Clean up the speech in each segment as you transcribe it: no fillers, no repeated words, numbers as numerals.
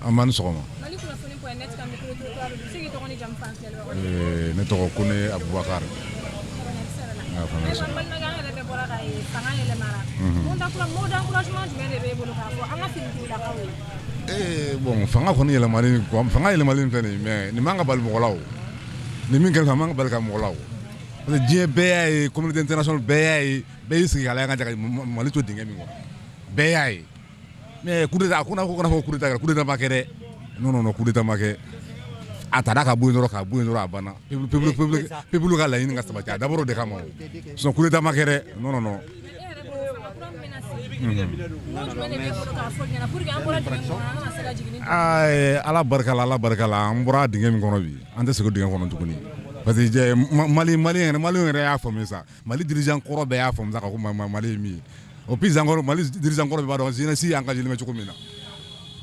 An ni sɔgɔma. Mali kunnafoni.net ka micro trottoir don. I bɛ se k'i tɔgɔ ni jamu fɔ an filɛbagaw ye? Ne tɔgɔ Kone Abubakar. Ayiwa n balimakɛ, an yɛrɛ bɛɛ bɔra k'a ye fanga yɛlɛmara. Mot d'encouragement jumɛn de b'e bolo k'a fɔ an ka finitigilakaw ye? Ee bon, fanga kɔni yɛlɛmali, fanga yɛlɛmali filɛ nin ye, mais nin man ka bali mɔgɔ la o. Nin min kɛra, a man ka bali ka mɔgɔ la o. Parce que diɲɛ bɛɛ y'a ye, communauté internationale bɛɛ y'a ye, bɛɛ y'i sigi k'a lajɛ ka ja Mali to dingɛ min kɔnɔ, bɛɛ y'a ye. Mais coup d'état, a ko ko kana fɔ coup d'état kɛra, coup d'état ma kɛ dɛ. Non, non, non, coup d'état ma kɛ. A taara ka bɔ yen dɔrɔn, ka bɔ yen dɔrɔn, a banna. Peuple, peuple, peuple ka laɲini ka sabati, a dabɔra o de kama o. Sinon coup d'état ma kɛ dɛ. Non, non, non. E yɛrɛ bolo, fanga kura min bɛna sigi, mot jumɛn de b'e bolo k'a fɔ ɲɛna pour que an bɔra dingɛ min kɔnɔ, an kana se ka jigin ni Aa, Ala barika la, Ala barika la, an bɔra dingɛ min kɔnɔ bi, an tɛ segin o dingɛ kɔnɔ tuguni. Parce que Mali, Mali yɛrɛ, Mali yɛrɛ y'a faamu sa. Mali dirigeant kɔrɔ bɛɛ y'a faamu sa ka ko Mali ye min ye. O puis encore, Mali dirigeant kɔrɔ bɛɛ b'a dɔn jeunesse engagé bɛ cogo min na.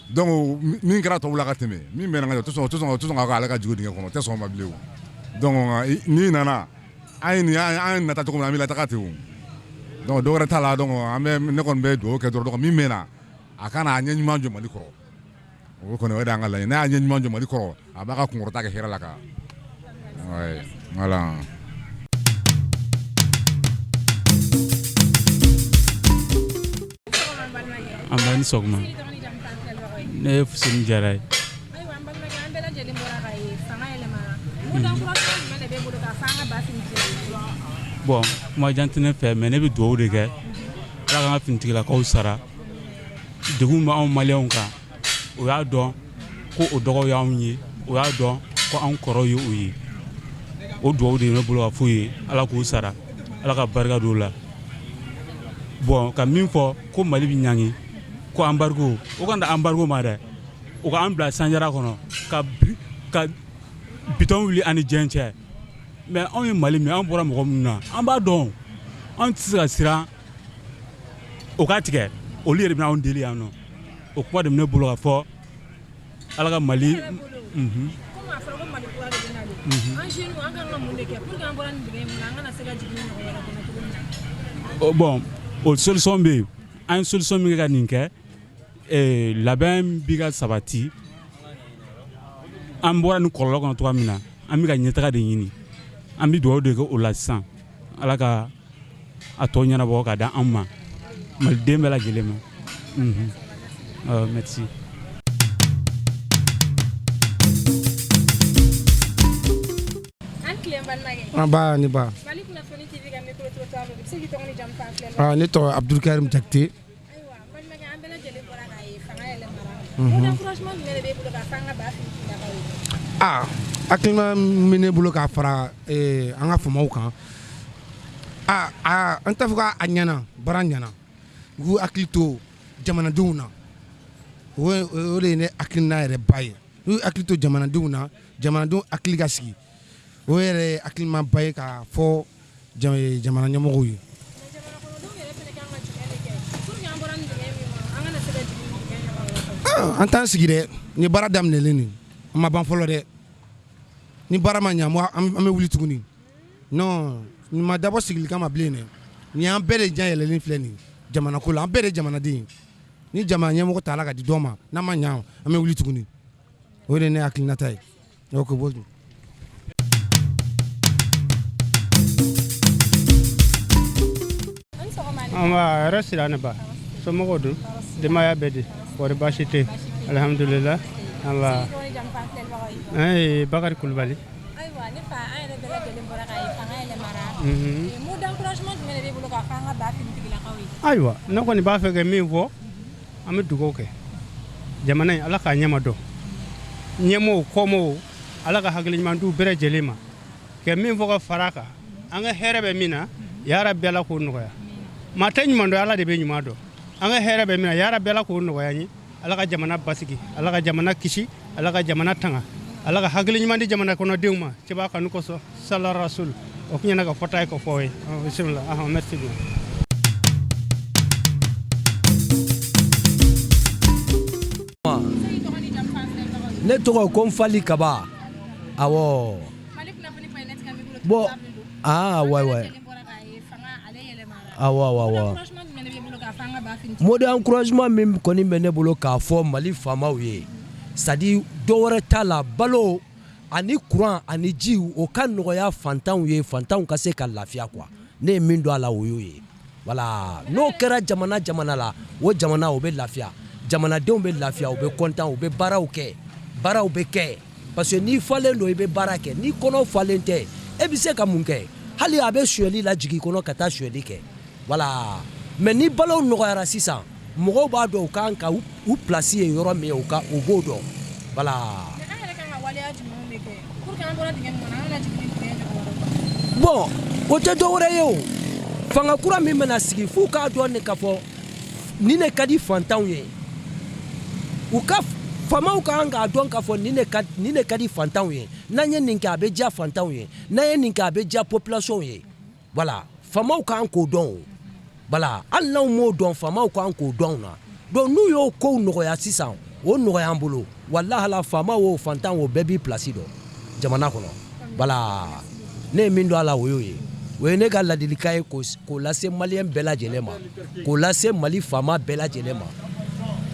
Donc min kɛra tɔw la ka tɛmɛ, min bɛ na o tɛ sɔn, o tɛ sɔn, o tɛ sɔn ka ale ka jigin dingɛ kɔnɔ, o tɛ sɔn o ma bilen o. Donc n'i nana, an ye nin, an ye nata cogo min na, an bɛ lataga ten o. Donc dɔ wɛrɛ t'a la. Donc an bɛ, ne kɔni bɛ dugawu kɛ dɔrɔn. Donc min bɛ na, a ka na a ɲɛ ɲuman jɔ Mali kɔrɔ. O kɔni, o de y'an ka laɲini. N'a y'a ɲɛ ɲuman jɔ Mali kɔrɔ, a b'a ka kunkɔrɔta kɛ hɛrɛ la ka. Ouais, voilà. An b'a ni sɔgɔma. Ne ye Fuseni Jara ye. Ayiwa n balimakɛ, an bɛɛ lajɛlen bɔra k'a ye fanga yɛlɛmara. Mot d'encouragement jumɛn de b'e bolo k'a fɔ an ka ba finitigiw? Bon, kuma jan tɛ ne fɛ, mais ne bɛ dugawu de kɛ, Ala k'an ka finitigilakaw sara. Degun bɛ anw maliyɛnw kan, o y'a dɔn ko o dɔgɔ y'anw ye, o y'a dɔn ko anw kɔrɔ ye o ye. O dugawu de ye ne bolo ka f'u ye, Ala k'u sara, Ala ka barika don u la. Bon, ka min fɔ ko Mali bɛ ɲangi ko embargo, o kana embargo ma dɛ, o k'an bila sanjara kɔnɔ ka bitɔn wuli an ni diɲɛ cɛ. Mais anw ye Mali min, an bɔra mɔgɔ minnu na, an b'a dɔn, an tɛ se ka siran o ka tigɛ, olu yɛrɛ bɛna anw deli yan nɔ. O kuma de bɛ ne bolo ka fɔ, Ala ka Mali. Komi a fɔra ko Mali kura de bɛ nalen, an jeunes, an kan ka mun de kɛ pour que an bɔra nin dingɛ in kɔnɔ, an kana se ka jigin nin ɲɔgɔn wɛrɛ kɔnɔ tuguni? Bon, o solution bɛ yen. An ye solution min kɛ ka nin kɛ, labɛn bi ka sabati. An bɔra nin kɔlɔlɔ kɔnɔ cogoya min na, an bɛ ka ɲɛtaga de ɲini. An bɛ dugawu de kɛ o la sisan, Ala ka a tɔ ɲɛnabɔ ka di an ma, maliden bɛɛ lajɛlen ma. Merci. An tilen, balimakɛ. An ba ni ba. Mali kunnafoni TV ka micro trottoir don. I bɛ se k'i tɔgɔ ni jamu fɔ an filɛbagaw? Ne tɔgɔ Abdulkarim Jakite. Ayiwa n balimakɛ, an bɛɛ lajɛlen bɔra k'a ye fanga yɛlɛmara. Mot d'encouragement jumɛn de b'e bolo k'a fɔ an ka ba finitigilakaw ye? Aa, hakilina min bɛ ne bolo k'a fara an ka faamaw kan, aa aa, an t'a fɔ k'a ɲɛna, baara ɲɛna, u k'u hakili to jamanadenw na. O de ye ne hakilina yɛrɛ ba ye. N'u y'u hakili to jamanadenw na, jamanadenw hakili ka sigi, o yɛrɛ ye hakilinaba ye k'a fɔ jamana ɲɛmɔgɔw ye. Mais jamana kɔnɔdenw yɛrɛ fana kan ka jumɛn de kɛ pour que an bɔra nin dingɛ min kɔnɔ, an kana se ka jigin nin dingɛ ɲɔgɔn wɛrɛ kɔnɔ? An t'an sigi dɛ. Nin ye baara daminɛlen de, an ma ban fɔlɔ dɛ. Ni baara ma ɲɛ, an bɛ wuli tuguni. Non, nin ma dabɔ sigili kama bilen dɛ. Nin y'an bɛɛ de ɲɛ yɛlɛlen filɛ nin jamana ko la, an bɛɛ de ye jamanaden ye. Ni jamana ɲɛmɔgɔ tala ka di dɔ ma, n'a ma ɲɛ, an bɛ wuli tuguni. O de ye ne hakilinata ye. Ok, bon. Nba, hɛrɛ sira ne ba. Somɔgɔw dun? Denbaya bɛɛ di? Kɔri baasi tɛ? Alhamdulillah. Nba. An ye Bakari Kulubali. Ayiwa ne fa, an yɛrɛ bɛɛ lajɛlen bɔra k'a ye fanga yɛlɛmara. Mot d'encouragement jumɛn de b'e bolo k'a fɔ an ka ba finitigilakaw ye? Ayiwa, ne kɔni b'a fɛ ka min fɔ, an bɛ dugawu kɛ jamana in, Ala k'a ɲɛma dɔn, ɲɛmɔgɔw kɔmɔgɔw, Ala ka hakili ɲuman d'u bɛɛ lajɛlen ma. Ka min fɔ ka fara a kan, an ka hɛrɛ bɛ min na, yarabi Ala k'o nɔgɔya. Maa tɛ ɲuman dɔn, Ala de bɛ ɲuman dɔn. An ka hɛrɛ bɛ min na, yarabi Ala k'o nɔgɔya an ye. Ala ka jamana basigi, Ala ka jamana kisi, Ala ka jamana tanga, Ala ka hakili ɲuman di jamana kɔnɔdenw ma cɛba kanu kosɔn, sala rasul. O tun ye ne ka fɔta ye ka fɔ aw ye. Bisimila, merci bien. Ne tɔgɔ ko Nfali Kaba. Awɔ. Bon, ah ouais ouais. Awɔ awɔ awɔ. Mot d'encouragement min kɔni bɛ ne bolo k'a fɔ Mali faamaw ye, C'est à dire dɔ wɛrɛ t'a la, balo ani courant ani ji, o ka nɔgɔya fantanw ye, fantanw ka se ka lafiya quoi. Ne ye min don a la, o y'o ye. Voilà, n'o kɛra jamana jamana la, o jamana o bɛ lafiya, jamanadenw bɛ lafiya, u bɛ content, u bɛ baaraw kɛ, baaraw bɛ kɛ, parce que n'i falen don, i bɛ baara kɛ. N'i kɔnɔ falen tɛ, e bɛ se ka mun kɛ? Hali a bɛ sonyali lajigin i kɔnɔ ka taa sonyali kɛ. Voilà, mais ni balo nɔgɔyara sisan, mɔgɔw b'a dɔn u kan ka u place ye yɔrɔ min ye, u ka u b'o dɔn. Voilà. Mais an yɛrɛ kan ka waleya jumɛnw de kɛ pour que an bɔra dingɛ min kɔnɔ, an kana jigin ni dingɛ ɲɔgɔn wɛrɛ kɔnɔ? Bon, o tɛ dɔwɛrɛ ye, o fanga kura min bɛna sigi, f'u k'a dɔn de k'a fɔ nin de ka di fantanw ye. U ka faamaw ka kan k'a dɔn k'a fɔ nin de ka di fantanw ye. N'an ye nin kɛ, a bɛ diya fantanw ye. N'an ye nin kɛ, a bɛ diya population ye. Voilà, faamaw ka kan k'o dɔn o. Voilà, hali n'anw m'o dɔn, faamaw ka kan k'o dɔn na. Donc n'u y'o kow nɔgɔya sisan, o nɔgɔya an bolo. Walahala, faama o, fantan o, bɛɛ b'i place dɔn jamana kɔnɔ. Voilà, ne ye min dɔn a la, o y'o ye. O ye ne ka ladilikan ye k'o lase maliyɛn bɛɛ lajɛlen ma, k'o lase Mali faama bɛɛ lajɛlen ma.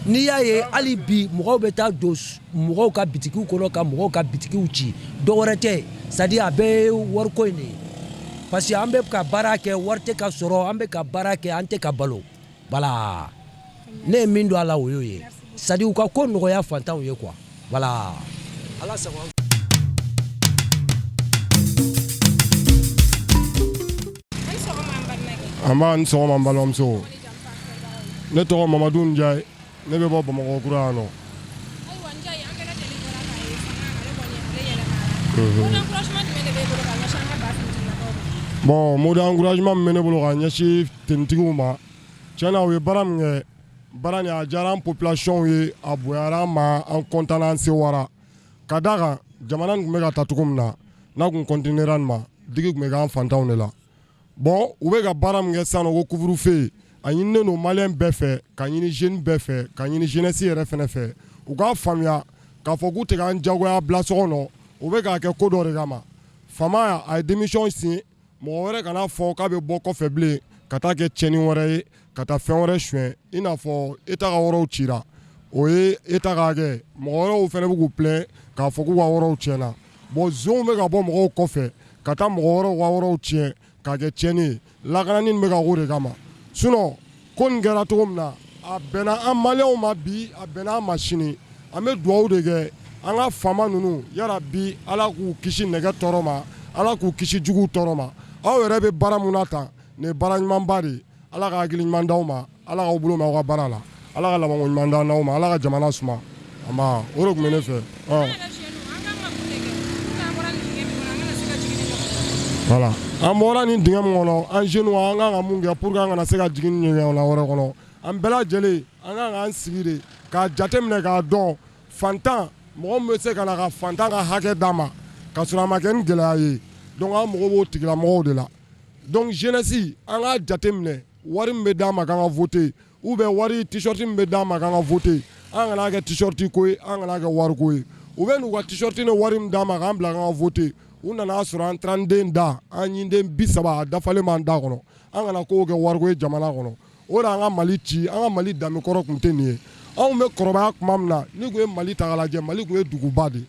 N'i y'a ye hali bi mɔgɔw bɛ taa don mɔgɔw ka bitikiw kɔnɔ ka mɔgɔw ka bitikiw ci, dɔwɛrɛ tɛ, c'est à dire a bɛɛ ye wariko in de ye, parce que an bɛ ka baara kɛ, wari tɛ ka sɔrɔ. An bɛ ka baara kɛ, an tɛ ka balo. Voilà, ne ye min dɔn a la, o y'o ye. C'est à dire u ka ko nɔgɔya fantanw ye quoi. Voilà, Ala sago. Ani sɔgɔma, an balimakɛ. An b'a ni sɔgɔma, n balimamuso. Ne tɔgɔ Mamadu Njaye, ne bɛ bɔ Bamakɔ kura yan nɔ. Ayiwa Njaye, an bɛɛ lajɛlen bɔra k'a ye, fanga ale kɔni ale yɛlɛmara. Mot d'encouragement jumɛn de b'e bolo ka ɲɛsin an ka ba finitigilakaw ma? Bon, mot d'encouragement min bɛ ne bolo ka ɲɛsin tenitigiw ma, tiɲɛ na, u ye baara min kɛ, baara nin a diyara an population ye, a bonyara an ma, an content, an sewara. Ka d'a kan, jamana nin tun bɛ ka taa cogo min na, n'a kun continuera nin ma, digi tun bɛ k'an fantanw de la. Bon, u bɛ ka baara min kɛ sisan nɔ ko couvre-feu, a ɲininen don maliyɛn bɛɛ fɛ, ka ɲini jeune bɛɛ fɛ, ka ɲini jeunesse yɛrɛ fɛnɛ fɛ, u k'a faamuya k'a fɔ k'u tɛ k'an jagoya bila so kɔnɔ, u bɛ k'a kɛ ko dɔ de kama. Faama a ye démission signé, mɔgɔ wɛrɛ kana fɔ k'a bɛ bɔ kɔfɛ bilen ka taa kɛ tiɲɛni wɛrɛ ye, ka taa fɛn wɛrɛ suɲɛ, i n'a fɔ État ka wariw cira, o ye État ka hakɛ. Mɔgɔ wɛrɛw fɛnɛ bɛ k'u plaint k'a fɔ k'u ka wariw tiɲɛna. Bon, zonw bɛ ka bɔ mɔgɔw kɔfɛ ka taa mɔgɔ wɛrɛw ka wariw tiɲɛ k'a kɛ tiɲɛni ye. Lakanani bɛ ka k'o de kama. Sinon ko nin kɛra cogo min na, a bɛnna an maliyɛnw ma bi, a bɛnna an ma sini. An bɛ dugawu de kɛ an ka faama ninnu yara bi, Ala k'u kisi nɛgɛ tɔɔrɔ ma, Ala k'u kisi juguw tɔɔrɔ ma. Aw yɛrɛ bɛ baara mun na tan, nin ye baara ɲumanba de ye. Ala ka hakili ɲuman d'aw ma, Ala k'aw bolo mɛn aw ka baara la, Ala ka labanko ɲuman d'an ma, Ala ka jamana suma. Nba, o de tun bɛ ne fɛ. An yɛrɛ jeunes, an kan ka mun de kɛ pour que an bɔra nin dingɛ min kɔnɔ, an kana se ka jigin ni ɲɔgɔn wɛrɛ? Voilà, an bɔra nin dingɛ min kɔnɔ, an jeunes, an kan ka mun kɛ pour que an kana se ka jigin nin ɲɔgɔnna wɛrɛ kɔnɔ? An bɛɛ lajɛlen, an kan k'an sigi de k'a jateminɛ k'a dɔn fantan, mɔgɔ min bɛ se ka na ka fantan ka hakɛ d'a ma ka sɔrɔ a ma kɛ ni gɛlɛya ye. Donc an mago b'o tigilamɔgɔw de la. Donc jeunesse, an k'a jateminɛ, wari min bɛ d'an ma k'an ka voter, ou bien wari t-shirt min bɛ d'an ma k'an ka voter, an kana kɛ t-shirt ko ye, an kana kɛ wariko ye. U bɛ n'u ka t-shirt ni wari min d'an ma k'an bila k'an ka voter, u nana sɔrɔ an 30 da, an ɲinden 30, a dafalen b'an da kɔnɔ. An kana kow kɛ wariko ye jamana kɔnɔ. O de y'an ka Mali ci. An ka Mali danbe kɔrɔ tun tɛ nin ye. Anw bɛ kɔrɔbaya tuma min na, n'i tun ye Mali ta k'a lajɛ, Mali tun ye duguba de ye.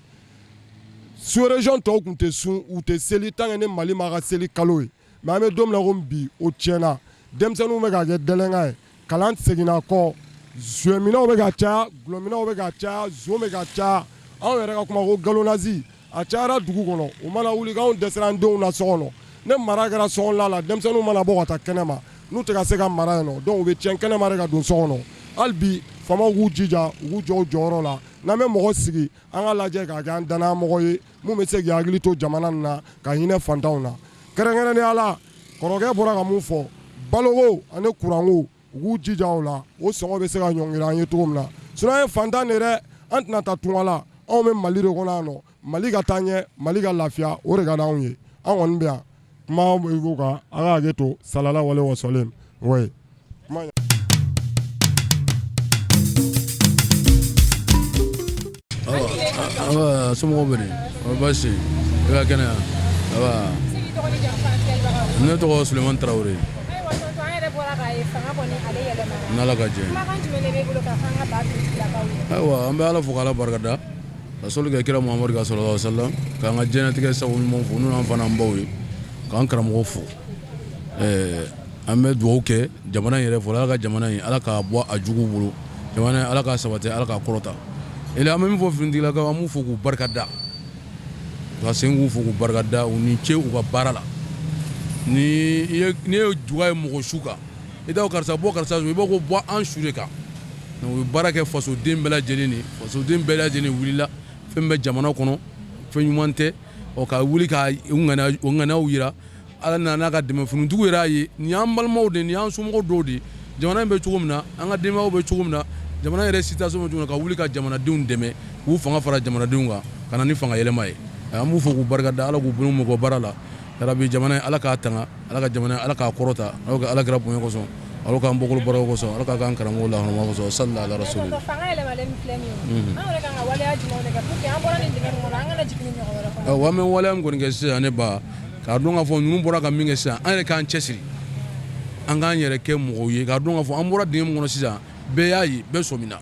Sous région tɔw tun tɛ sun, u tɛ seli tant que ni Mali ma ka seli kalo ye. Mais an bɛ don min na komi bi, o tiɲɛna. Denmisɛnninw bɛ ka kɛ délinquant ye, kalan seginna kɔ, sonyɛminɛw bɛ ka caya, gulɔminɛw bɛ ka caya, zon bɛ ka caya. Anw yɛrɛ ka kuma ko galonnage, a cayara dugu kɔnɔ. U mana wuli k'anw dɛsɛra an denw na so kɔnɔ. Ne mara kɛra sokɔnɔla la, denmisɛnninw mana bɔ ka taa kɛnɛma, n'u tɛ ka se ka mara yen nɔ, donc u bɛ tiɲɛ kɛnɛma de ka don so kɔnɔ. Hali bi, faamaw k'u jija, u k'u jɔ u jɔyɔrɔ la. N'an bɛ mɔgɔ sigi, an ka lajɛ k'a kɛ an danayamɔgɔ ye mun bɛ se k'i hakili to jamana nin na, ka hinɛ fantanw na. Kɛrɛnkɛrɛnnenya la, kɔrɔkɛ bɔra ka mun fɔ, baloko ani kuranko, u k'u jija o la, o sɔngɔ bɛ se ka ɲɔngiri an ye cogo min na. Sinon an ye fantan de dɛ, an tɛna taa tunga la, anw bɛ Mali de kɔnɔ yan nɔ. Mali ka taa ɲɛ, Mali ka lafiya, o de ka di anw ye. An kɔni bɛ yan kuma bɛ kan, an ka hakɛ to. Salala wale wasɔlen oui. Kuma. Somɔgɔw bɛ di? Baasi i ka kɛnɛ? Awa, ne tɔgɔ Sulemani Tarawele. Ayiwa tonton, an yɛrɛ bɔra k'a ye, fanga kɔni ale yɛlɛmara. N'Ala ka jɛ. Kumakan jumɛn de b'e bolo k'a fɔ an ka ba finitigilakaw ye? Ayiwa, an bɛ Ala fo k'Ala barikada. Ka sɔli kɛ kira Muhamadu kan sallallahu alaihi wasallam, k'an ka diɲɛlatigɛ sababu ɲumanw fo n'o y'an fa n'an baw ye, k'an karamɔgɔ fo. Ɛɛ an bɛ dugawu kɛ jamana in yɛrɛ fɔlɔ, Ala ka jamana in Ala k'a bɔ a juguw bolo, jamana in Ala k'a sabati, Ala k'a kɔrɔta. Ele an bɛ min fɔ finitigilakaw, an b'u fo k'u barika da, ka segin k'u fo k'u barika da, u ni ce u ka baara la. Ni i ye n'i ye juga ye mɔgɔ su kan, i t'a fɔ karisa bɔ karisa su, i b'a fɔ ko bɔ an su de kan. Donc u ye baara kɛ fasoden bɛɛ lajɛlen de, fasoden bɛɛ lajɛlen wulila, fɛn bɛ jamana kɔnɔ, fɛn ɲuman tɛ, ɔ ka wuli ka u ŋaniyaw jira. Ala nana n'a ka dɛmɛ, finitigiw yɛrɛ y'a ye nin y'an balimaw de ye, nin y'an somɔgɔw dɔw de ye, jamana in bɛ cogo min na, an ka denbayaw bɛ cogo min na, jamana yɛrɛ situation bɛ cogo min na, ka wuli ka jamanadenw dɛmɛ, k'u fanga fara jamanadenw kan, ka na ni fanga yɛlɛma ye. An b'u fo k'u barika da, Ala k'u bolo mɛɛn u ka baara la. Yarabi jamana in Ala k'a tanga, Ala ka jamana in Ala k'a kɔrɔta, Ala ka Ala kira bonya kosɔn, Ala k'an bɔkolo barika kosɔn, Ala k'a k'an karamɔgɔw lahɔrɔma kosɔn, salli ala rasuli. Fanga yɛlɛmalen min filɛ nin ye, an yɛrɛ kan ka waleya jumɛnw de kɛ pour que an bɔra nin dingɛ min kɔnɔ, an kana jigin nin ɲɔgɔn wɛrɛ kɔnɔ? Awɔ, an bɛ waleya min kɔni kɛ sisan ne ba, k'a dɔn k'a fɔ ninnu bɔra ka min kɛ sisan, an yɛrɛ k'an cɛsiri, an k'an yɛrɛ kɛ mɔgɔw ye, k'a dɔn k'a fɔ an bɔra dingɛ min kɔnɔ sisan, bɛɛ y'a ye, bɛɛ sɔmina.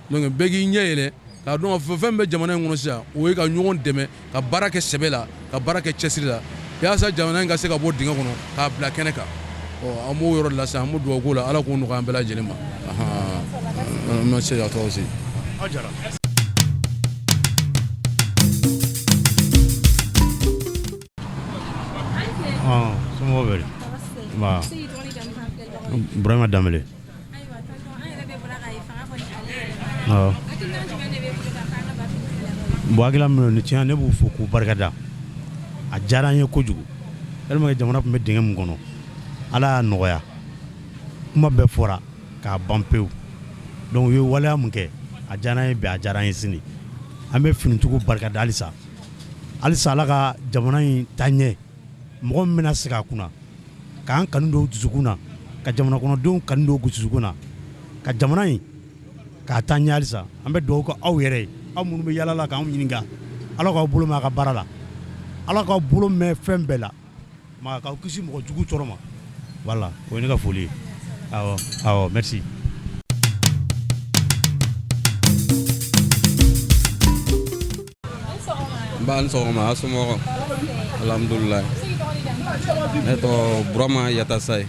Donc bɛɛ k'i ɲɛ yɛlɛ k'a dɔn k'a fɔ fɛn bɛ jamana in kɔnɔ sisan, o ye ka ɲɔgɔn dɛmɛ, ka baara kɛ sɛbɛ la, ka baara kɛ cɛsiri la, yaasa jamana in ka se ka bɔ dingɛ kɔnɔ k'a bila kɛnɛ kan. Ɔ an b'o yɔrɔ de la sisan, an b'o dugawu k'o la, Ala k'o nɔgɔya an bɛɛ lajɛlen ma. Merci à toi aussi. Somɔgɔw bɛ di? Burama Danbele. Bon, hakilina min ni tiɲɛ, ne b'u fo k'u barikada, a diyara an ye kojugu tellement que jamana tun bɛ dingɛ min kɔnɔ, Ala y'a nɔgɔya, kuma bɛɛ fɔra k'a ban pewu. Donc u ye waleya min kɛ, a diyara an ye bi, a diyara an ye sini. An bɛ finitigiw barikada halisa halisa, Ala ka jamana in taa ɲɛ. Mɔgɔ min bɛna sigi a kunna, k'an kanu don dusukun na, ka jamana kɔnɔdenw kanu don dusukun na, ka jamana in k'a taa ɲɛ halisa. An bɛ dugawu kɛ aw yɛrɛ ye, aw minnu bɛ yaala la k'anw ɲininka, Ala k'aw bolo mɛn a ka baara la, Ala k'aw bolo mɛn fɛn bɛɛ la, ma k'aw kisi mɔgɔ jugu tɔɔrɔ ma. Voilà, o ye ne ka foli ye. Awɔ awɔ, merci. Nba, ni sɔgɔma. A somɔgɔw? Alhamdulilayi. Ne tɔgɔ Burama Yatasayi.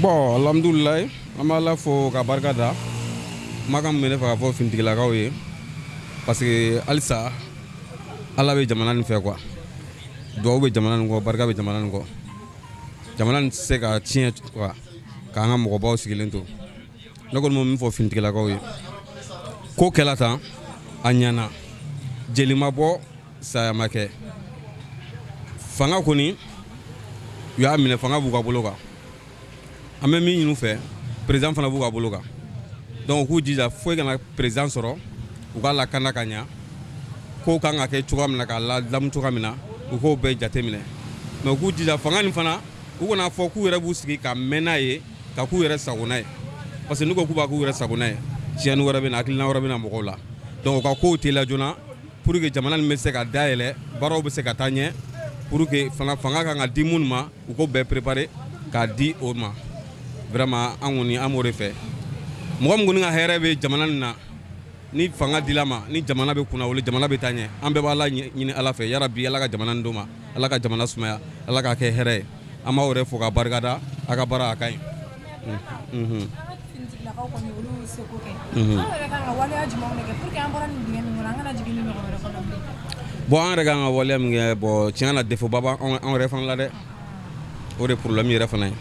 Bon, alhamdulilayi, an bɛ Ala fo ka barika da. Kumakan min bɛ ne fɛ ka fɔ finitigilakaw ye, parce que halisa Ala bɛ jamana nin fɛ quoi, duwawu bɛ jamana nin kɔ, barika bɛ jamana nin kɔ. Jamana nin tɛ se ka tiɲɛ quoi k'an ka mɔgɔbaw sigilen to. Ne kɔni bɛ min fɔ finitigilakaw ye, ko kɛla tan, a ɲɛna, jeli ma bɔ, saya ma kɛ, fanga kɔni u y'a minɛ, fanga b'u ka bolo kan. An bɛ min ɲini u fɛ, président fana b'u ka bolo kan, donc u k'u jija, foyi kana président sɔrɔ, u k'a lakana ka ɲa. Kow kan ka kɛ cogoya min na, k'a ladamu cogoya min na, u k'o bɛɛ jateminɛ. Mais u k'u jija, fanga nin fana, u kana fɔ k'u yɛrɛ b'u sigi ka mɛn n'a ye, ka k'u yɛrɛ sagona ye, parce que n'u ko k'u b'a k'u yɛrɛ sagona ye, tiɲɛni wɛrɛ bɛ na, hakilina wɛrɛ bɛ na mɔgɔw la. Donc u ka kow teliya joona pour que jamana nin bɛ se ka dayɛlɛ, baaraw bɛ se ka taa ɲɛ, pour que fanga fanga kan ka di minnu ma, u k'o bɛɛ préparer k'a di o ma. Vraiment, an kɔni an b'o de fɛ. Mɔgɔ min kɔni ka hɛrɛ bɛ jamana nin na, ni fanga dila ma, ni jamana bɛ kunna wuli, jamana bɛ taa ɲɛ, an bɛɛ b'a la ɲini Ala fɛ, yarabi Ala ka jamana nin d'o ma, Ala ka jamana sumaya, Ala k'a kɛ hɛrɛ ye. An b'aw yɛrɛ fo ka barikada, a ka baara a ka ɲi. An ka finitigilakaw kɔni, olu y'u seko kɛ. An yɛrɛ kan ka waleya jumɛnw de kɛ pour que an bɔra nin dingɛ min kɔnɔ, an kana jigin nin ɲɔgɔn wɛrɛ kɔnɔ bilen? Bon, an yɛrɛ kan ka waleya min kɛ, bon, tiɲɛ na, défaut ba b'an anw yɛrɛ fana la dɛ. O de problème yɛrɛ fana ye,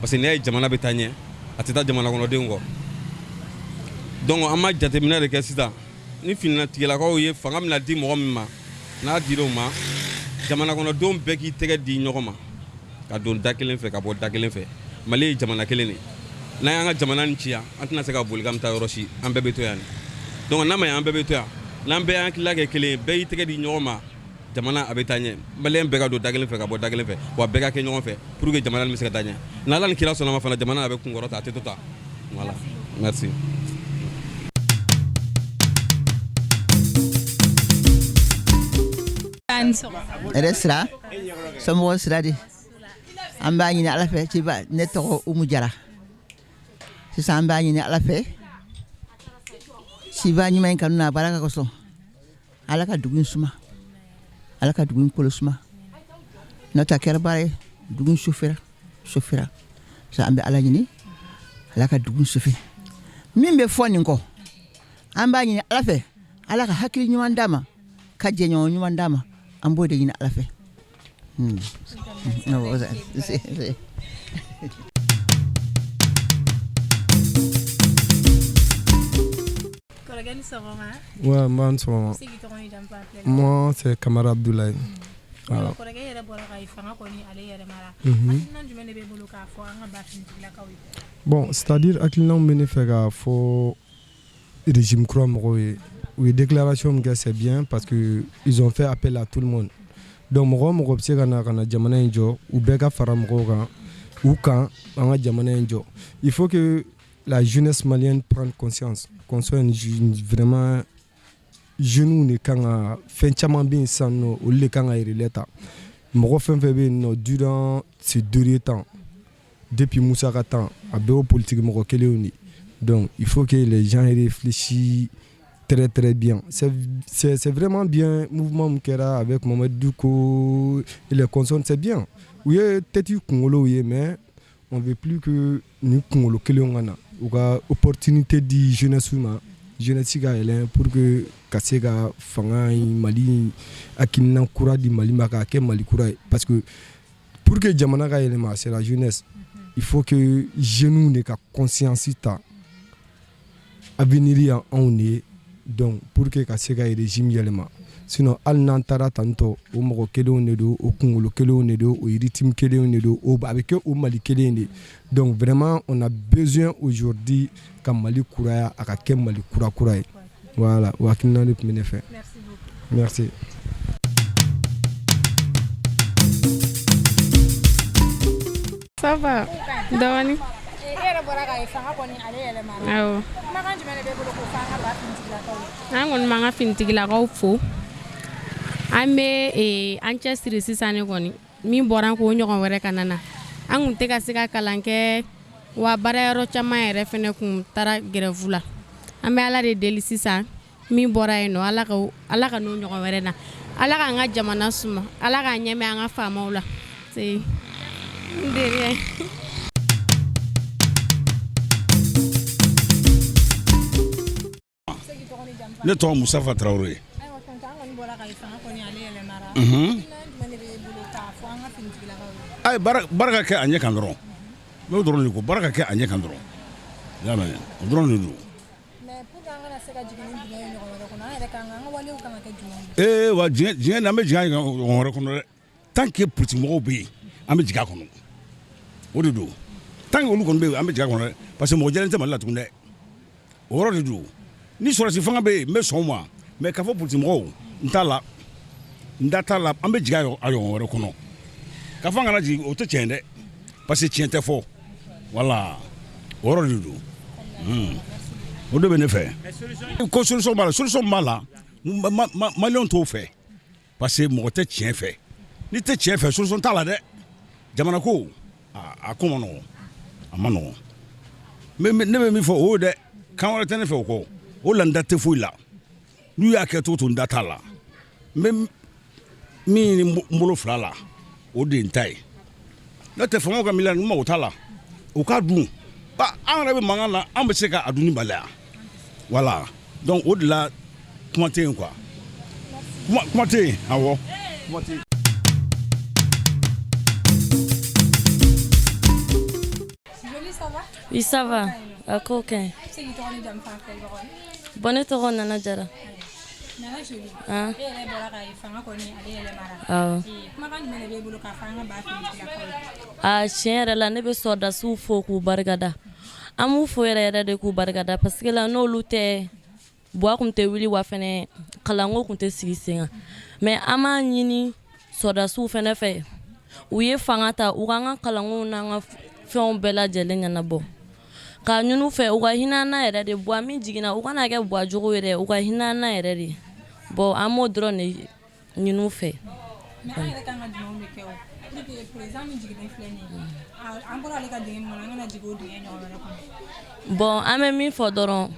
parce que n'i y'a ye jamana bɛ taa ɲɛ, a tɛ taa jamana kɔnɔdenw kɔ. Donc an ma jateminɛ de kɛ sisan, ni finitigilakaw ye fanga bɛna di mɔgɔ min ma, n'a dir'o ma, jamana kɔnɔdenw bɛɛ k'i tɛgɛ di ɲɔgɔn ma, ka don da kelen fɛ, ka bɔ da kelen fɛ. Mali ye jamana kelen de, n'an y'an ka jamana nin ci yan, an tɛna se ka boli k'an bɛ taa yɔrɔ si, an bɛɛ bɛ to yan. Donc n'a ma ɲɛ an bɛɛ bɛ to yan, n'an bɛɛ y'an hakilila kɛ kelen ye, bɛɛ y'i tɛgɛ di ɲɔgɔn ma, jamana a bɛ taa ɲɛ. Maliyɛn bɛɛ ka don da kelen fɛ, ka bɔ da kelen fɛ, wa bɛɛ ka kɛ ɲɔgɔn fɛ pour que jamana nin bɛ se ka taa ɲɛ. N'Ala ni kira sɔnna ma fana, jamana a bɛ kunkɔrɔta, a tɛ to tan. Voilà, merci. Yɛrɛ sira, somɔgɔw sira di? An b'a ɲini Ala fɛ ciba ne tɔgɔ Umu Jara. Sisan an b'a ɲini Ala fɛ ciba ɲuman in kanu n'a baraka kosɔn Ala ka dugu in suma, Ala ka dugu in kolo suma. N'o tɛ a kɛra baara ye, dugu in sufɛra sufɛra. Sisan an bɛ Ala ɲini Ala ka dugu in sufe. Min bɛ fɔ nin kɔ, an b'a ɲini Ala fɛ Ala ka hakili ɲuman d'a ma, ka jɛɲɔgɔn ɲuman d'a ma. An b'o de ɲini Ala fɛ. Kɔrɔkɛ ni sɔgɔma. Ouais, n b'a ni sɔgɔma. I bɛ se k'i tɔgɔ n'i jamu fɔ an filɛlikɛlaw ye? Moi, c'est Kamara Abdoulaye. Voilà. Kɔrɔkɛ yɛrɛ bɔra ka fanga kɔni ale yɛlɛmara. Hakilina jumɛn de b'e bolo k'a fɔ an ka ba finitigilakaw ye? Bon, c'est-à-dire hakilina min bɛ ne fɛ k'a fɔ régime kura mɔgɔw ye, u ye déclaration min kɛ, c'est bien parce que ils ont fait appel à tout le monde. Donc mɔgɔ o mɔgɔ bɛ se ka na jamana in jɔ, u bɛɛ ka fara mɔgɔw kan, u kan an ka jamana in jɔ. Il faut que la jeunesse malienne prenne conscience qu'on soit une, vraiment jeunes de kan ka fɛn caman bɛ yen sisan nɔ, olu de kan ka relais ta. Mɔgɔ fɛn fɛn bɛ yen nɔ durant ces derniers temps, depuis Moussa ka temps, a bɛɛ y'o politique mɔgɔ kelenw de. Donc il faut que les gens réfléchissent très très bien. C'est vraiment bien mouvement min kɛra avec Mohamed Dicko et les consorts, c'est bien. U ye tête kunkolow ye, mais on veut plus que nin kunkolo kelenw ka na. U ka opportunité di jeunesse ma, jeunesse ka yɛlɛn pour que ka se ka fanga in Mali hakilina kura di Mali ma, k'a kɛ Mali kura ye. Parce que pour que jamana ka yɛlɛma, c'est la jeunesse. Il faut que jeunes de ka conscience ta, avenir ye anw de ye. Donc pour que ka se ka régime yɛlɛma, sinon hali n'an taara tantɔ, o mɔgɔ kelenw de don, o kunkolo kelenw de don, o rythme kelenw de don, o a bɛ kɛ o Mali kelen de. Donc vraiment on a besoin aujourd'hui ka Mali kuraya, a ka kɛ Mali kura kura ye. Voilà, o hakilina de tun bɛ ne fɛ. Merci. Ça va dɔɔni. E yɛrɛ bɔra k'a ye fanga kɔni ale yɛlɛmara. Awɔ. Kumakan jumɛn de b'e bolo k'o fɔ an ka ba finitigilakaw ye? An kɔni b'an ka finitigilakaw fo. An bɛ an cɛsiri sisan ne kɔni min bɔra an k'o ɲɔgɔn wɛrɛ ka na na. An kun tɛ ka se ka kalan kɛ, wa baarayɔrɔ caman yɛrɛ fɛnɛ kun taara grève la. An bɛ Ala de deli sisan min bɔra yen nɔ, Ala ka n'o ɲɔgɔn wɛrɛ na. Ala k'an ka jamana suma, Ala k'an ɲɛmɛ an ka faamaw la. C'est de rien. Ne tɔgɔ Mustafa Tarawele. Ayiwa tonton, an kɔni bɔra ka ye fanga kɔni ale yɛlɛmara. Hakilina jumɛn de b'e bolo k'a fɔ an ka finitigilakaw ye? Ayi, baara ka kɛ a ɲɛ kan dɔrɔn. N b'o dɔrɔn de ko, baara ka kɛ a ɲɛ kan dɔrɔn. I y'a mɛn, o dɔrɔn de don. Mais pour que an kana se ka jigin ni dingɛ ye ɲɔgɔn wɛrɛ kɔnɔ, an yɛrɛ kan ka an ka walew kan ka kɛ jumɛn ye? Ee wa dingɛ an bɛ jigin a ɲɔgɔn wɛrɛ kɔnɔ dɛ. Tant que politique mɔgɔw bɛ yen, an bɛ jigin a kɔnɔ. O de don. Tant que olu kɔni bɛ yen, an bɛ jigin a kɔnɔ dɛ. Parce que mɔgɔ jɛlen tɛ Mali la tugun dɛ. O yɔrɔ de don. Ni sɔrɔdasi fanga bɛ yen, n bɛ sɔn o ma. Mais k'a fɔ politique mɔgɔw, n t'a la. N da t'a la. An bɛ jigin a ɲɔgɔn wɛrɛ kɔnɔ. K'a fɔ an kana jigin, o tɛ tiɲɛ dɛ. Parce que tiɲɛ tɛ fɔ. Voilà. O yɔrɔ de don. O de bɛ ne fɛ. Ko solution b'a la, solution b'a la. Maliyɛnw t'o fɛ. Parce que mɔgɔ tɛ tiɲɛ fɛ. N'i tɛ tiɲɛ fɛ, solution t'a la dɛ. Jamana ko, a ko ma nɔgɔn. A ma nɔgɔn. Ne bɛ min fɔ o ye dɛ. Kan wɛrɛ tɛ ne fɛ o kɔ. O la n da tɛ foyi la. N'u y'a kɛ cogo o cogo, n da t'a la. N bɛ min ɲini n bolo fila la, o de ye n ta ye. N'o tɛ faamaw ka miliyari, n mago t'a la. U k'a dun. An yɛrɛ bɛ mankan na, an bɛ se k'a dunni bali yan. Voilà. Donc o de la kuma tɛ yen quoi. Kuma tɛ yen, awɔ. Kuma tɛ yen. Joli, ça va? Oui, ça va. A ko ka ɲi. I bɛ se k'i tɔgɔ ni jamu fɔ an filɛbagaw ye? Bon, ne tɔgɔ Nana Jara. Nana Joli. Ah. E yɛrɛ bɔra k'a ye fanga kɔni ale yɛlɛmara. Awɔ. Kumakan jumɛn de b'e bolo k'a fɔ an ka ba finitigilakaw ye? A tiɲɛ yɛrɛ la, ne bɛ sɔrɔdasiw fo k'u barikada. An b'u fo yɛrɛ yɛrɛ de k'u barikada, parce que la n'olu tɛ, buwa kun tɛ wuli, wa fɛnɛ kalanko kun tɛ sigi sen kan. Mais an b'a ɲini sɔrɔdasiw fɛnɛ fɛ, u ye fanga ta, u k'an ka kalankow n'an ka fɛnw bɛɛ lajɛlen ɲɛnabɔ. K'a ɲini u fɛ, u ka hinɛ an na yɛrɛ de. Buwa min jiginna, u kana kɛ buwa jogo ye dɛ, u ka hinɛ an na yɛrɛ de. Bon, an b'o dɔrɔn de ɲini u fɛ. Mais an yɛrɛ kan ka jumɛnw de kɛ o? Pour que président min jiginnen filɛ nin ye, an bɔra ale ka dingɛ min kɔnɔ, an kana jigin o dingɛ ɲɔgɔn wɛrɛ kɔnɔ. Bon, an bɛ min fɔ dɔrɔn,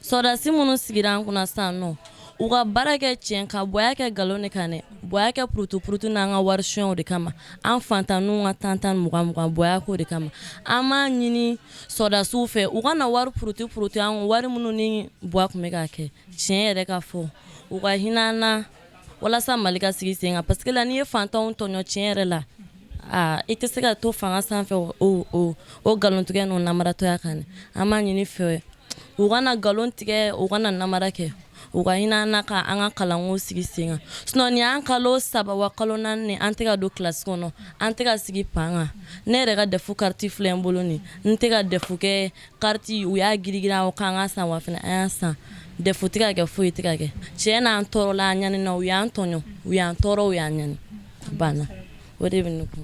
sɔrɔdasi minnu sigira an kunna sisan nɔ, u ka baara kɛ tiɲɛ kan. Buwa kɛ nkalon de kan dɛ, Buwa kɛ purutu-purutu n'an ka wari sonyɛw de kama, an fantanninw ka tan tan, mugan mugan, Buwa k'o de kama. An b'a ɲini sɔrɔdasiw fɛ, u kana wari purutu purutu an wari minnu ni Buwa tun bɛ ka kɛ. Tiɲɛ yɛrɛ ka fɔ, u ka hinɛ an na walasa Mali ka sigi sen kan, parce que la n'i ye fantanw tɔɲɔ, tiɲɛ yɛrɛ la, aa, i tɛ se ka to fanga sanfɛ o nkalontigɛ n'o namaratɔya kan. An b'a ɲini fɛ, u kana nkalon tigɛ, u kana namara kɛ, u ka hinɛ an na ka an ka kalanko sigi sen kan. Sinon nin y'an kalo 3 wa kalo 4 ni an tɛ ka don kilasi kɔnɔ, an tɛ ka sigi pan kan. Ne yɛrɛ ka DEF carte filɛ n bolo nin, n tɛ ka DEF kɛ. Carte, u y'a girigiri k'an ka san wa fana an y'a san. DEF tɛ ka kɛ, foyi tɛ ka kɛ. Tiɲɛ na, an tɔɔrɔla, an ɲani na. U y'an tɔɲɔ, u y'an tɔɔrɔ, u y'an ɲani banna. O de bɛ ne kun.